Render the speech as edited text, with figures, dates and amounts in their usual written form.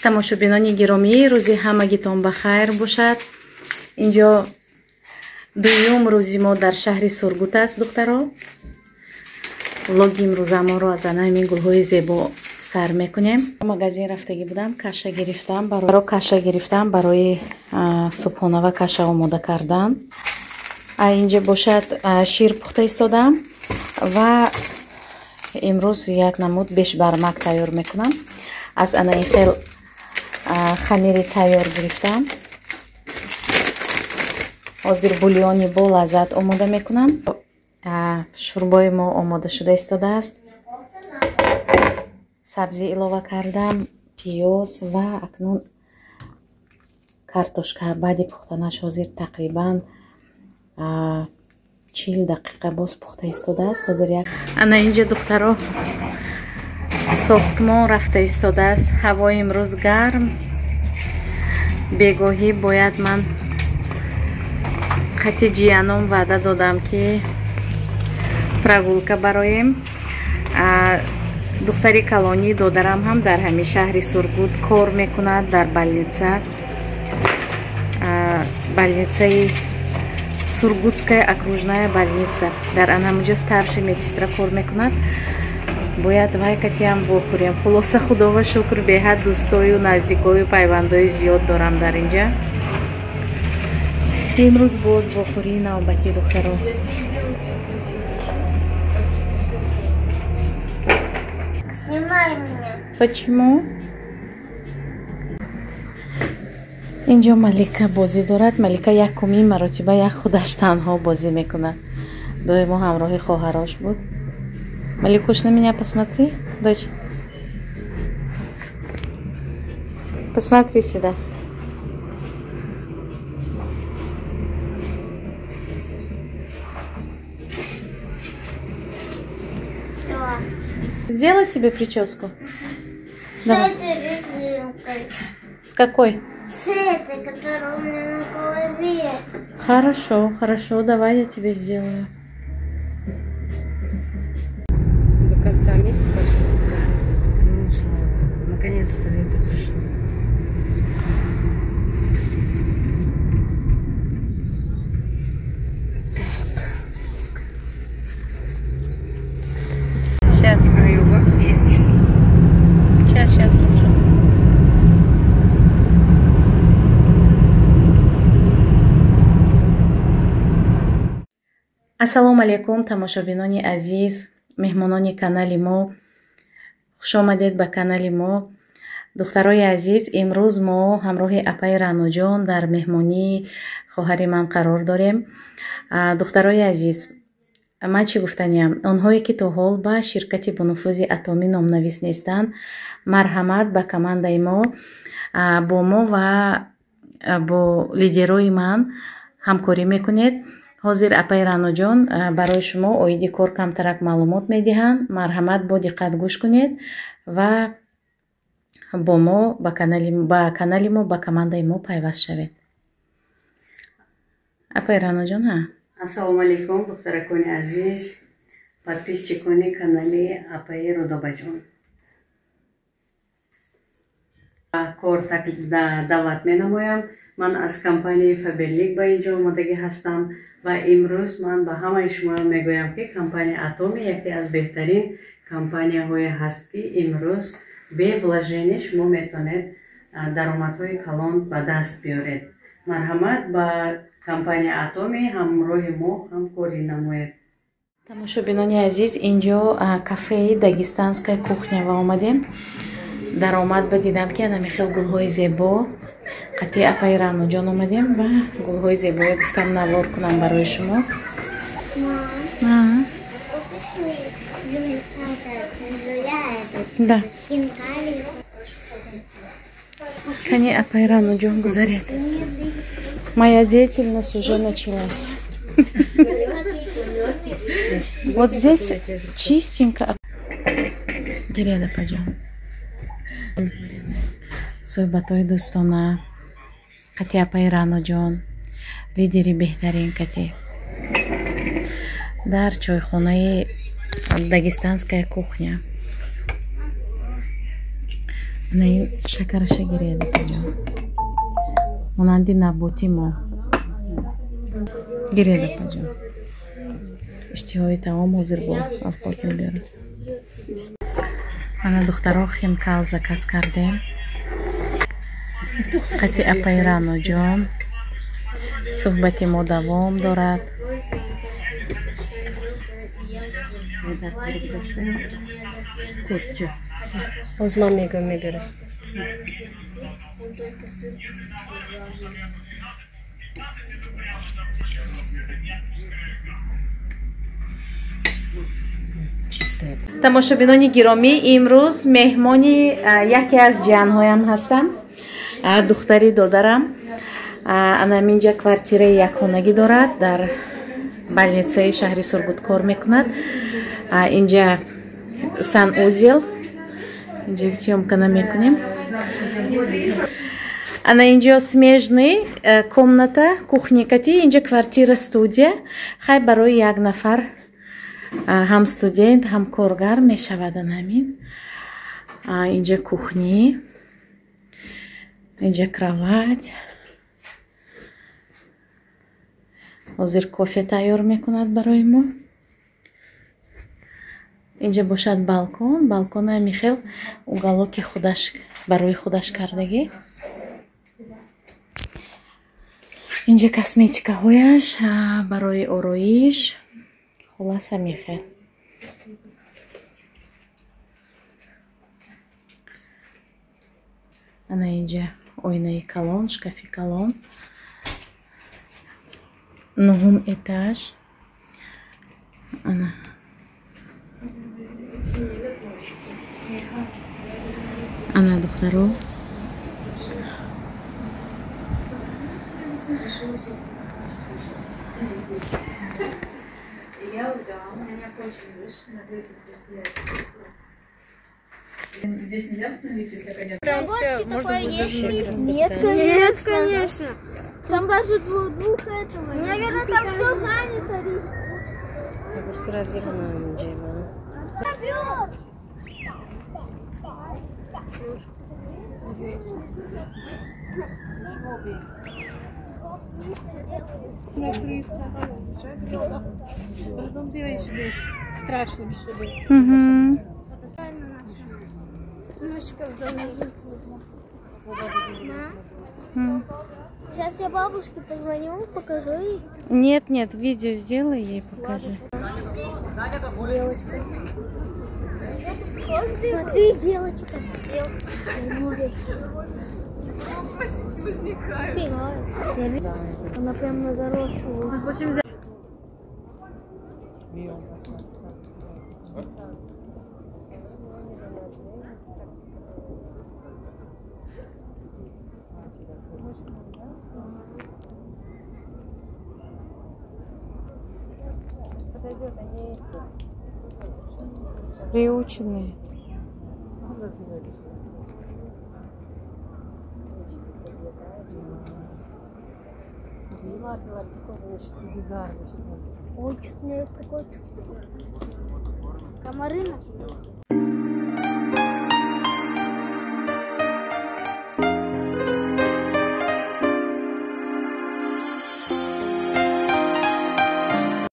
Тамошобинони гиромӣ, рӯзи ҳамагитон ба хайр бошад. Инҷо дуюм рӯзи мо дар шаҳри Сургут аст, духтаро. Влоги имрӯзамонро аз ана ҳамин гулҳои зебо сар мекунем. Магазин рафтагӣ будам, каша гирифтам, каша гирифтам барои субҳона ва каша омода кардан. Инҷа бошад шир пухта истодам ва имрӯз як намуд бешбармак тайёр мекунам. Аз ана ин хел хамири тайёр гирифтам. Ҳозир бульони бо лаззат омода мекунам. Шӯрбои мо омода шуда истодааст. Сабзӣ илова кардам, пиёз ва акнун картошка. Баъди пухтанаш ҳозир тақрибан 40 дақиқа боз пухта истодааст. Ҳозир як ана инҷа духтаро сохтмон рафта истодааст. Ҳаво имрӯз гарм. Бегоҳӣ бояд ман қати ҷияном ваъда додам, ки прогулка бароем. Духтари калонии додарам ҳам дар ҳамин шаҳри Сургут кор мекунад, дар больница, больницаи Сургутская окружная больница. Дар анамуҷа старший медсестра кор мекунад. Бояд вай катиам вохӯрем. Хулоса, худова шукр, беҳад дӯстою наздикою пайвандои зиёд дорам дар инҷа. Имрӯз боз вохӯрии навбатӣ, духтаро. Снимай меня. Почему? Инҷо Малика бозӣ дорад. Малика якумин маротиба як худаш танҳо бозӣ мекунад. Доимо ҳамроҳи хоҳарош буд. Маликуш, на меня посмотри, дочь. Посмотри сюда. Сделать тебе прическу? С этой резинкой. С какой? С этой, которая у меня на голове. Хорошо, хорошо, давай я тебе сделаю. До конца месяца почти тепло. Ну, слава богу, наконец-то лето пришло. Сейчас. А и у вас есть? Сейчас, сейчас, лучше. Ассалому алайкум, тамошобинони азиз, меҳмонони канали мо. Хуш омадед ба канали мо. Духтарои азиз, имрӯз мо ҳамроҳи апаи Раъноҷон дар меҳмонии хоҳари ман қарор дорем. Духтарои азиз, ман чӣ гуфтаниям? Онҳое ки то ҳол ба ширкати бонуфузи Атомӣ номнавис нестанд, марҳамат ба командаи мо, бо мо ва бо лидерои ман ҳамкорӣ мекунед. Ҳозир апаи Раъноҷон барои шумо оиди кор камтарак маълумот медиҳанд. Марҳамат бо диққат гӯш кунед ва бо мо ба канали мо, ба командаи мо пайваст шавед. Апаи Раъноҷон, ҳа. Ассалому алайкум, духтаракони азиз, подписчикони канали апаи Рудобаҷон. Кор даъват менамоям. Ман аз компанияи Фаберлик ба инҷо омодагӣ ҳастам ва имрӯз ман ба ҳамаи шумо мегӯям, ки компания Атоми яке аз беҳтарин компанияҳое ҳаст, ки имрӯз бе вложение шумо метавонед даромадҳои калон ба даст биёред. Марҳамат ба компания Атоми ҳамроҳи мо ҳамкорӣ намоед. Тамошобинони азиз, инҷо кафеи Дагестанская кухня ва омадем. Даромад ба дидам, ки ана михел гулҳои зебо. Қати апаи Раъноҷон омадем ва гулҳои зебое гуфтам навор кунам барои шумо. Да. Кани апаи Раъноҷон гузаред. Моя деятельность уже началась. Вот здесь чистенько. Гиред, апаҷон. Суҳбатҳои дӯстона, қати апаи Раъноҷон, лидери беҳтарин кати дар чойхонаи Дагестанская кухня. Ана ин шакараша гиред, апаҷон. Монанди наботи мо. Гиред, апаҷон. Иштиҳои таом ҳозир бо авқот мебиёрад. Ана, духтаро, хинкал заказ кардем. Қати апаи Раъноҷон суҳбати мо давом дорад. Ҳоз ман мегӯям, мебарам. Он только сыр главный. Чистая. Тамошобинони гиромӣ, имрӯз меҳмони яке аз ҷиянҳоям ҳастам, духтари додарам. Ана инҷа квартираи якхонагӣ дорад, дар больницаи шаҳри Сургут кор мекунад. Инҷа санузел, инҷа съёмка намекунем. Ана инҷо смежный комната, кухня кати, инҷа квартира студия. Хай, барои як нафар, ҳам студент, ҳам коргар мешавад. Ана ҳамин инҷа кухни, инҷа кровать. Ҳозир кофе тайёр мекунад барои мо. Инҷа бошад балкон. Балкона михел уголоки худаш барои худаш кардагӣ. Инҷа косметикаҳояш барои ороиш. Хулоса, михел. Ана инҷа оинаи калон, шкафи калон. Нуҳум этаж. Ана, ана, духтаро. Я, да, у меня очень выше, на Здесь нельзя восстановить, если пойдем? Такое есть? Нет, нет, конечно. Там даже двух этого. Наверное, там все занято. Сурат гирам инҷа. Ковер! Накрыться. Страшно. Угу. Немножко в зоне. Сейчас я бабушке позвоню, покажу ей. Нет, нет, видео сделай ей, покажи. Белочка. Смотри, белочка. Белочка. Она прям на дорожку. Подойдет, они эти приученные. Ой, что-то такое чувство. Комары.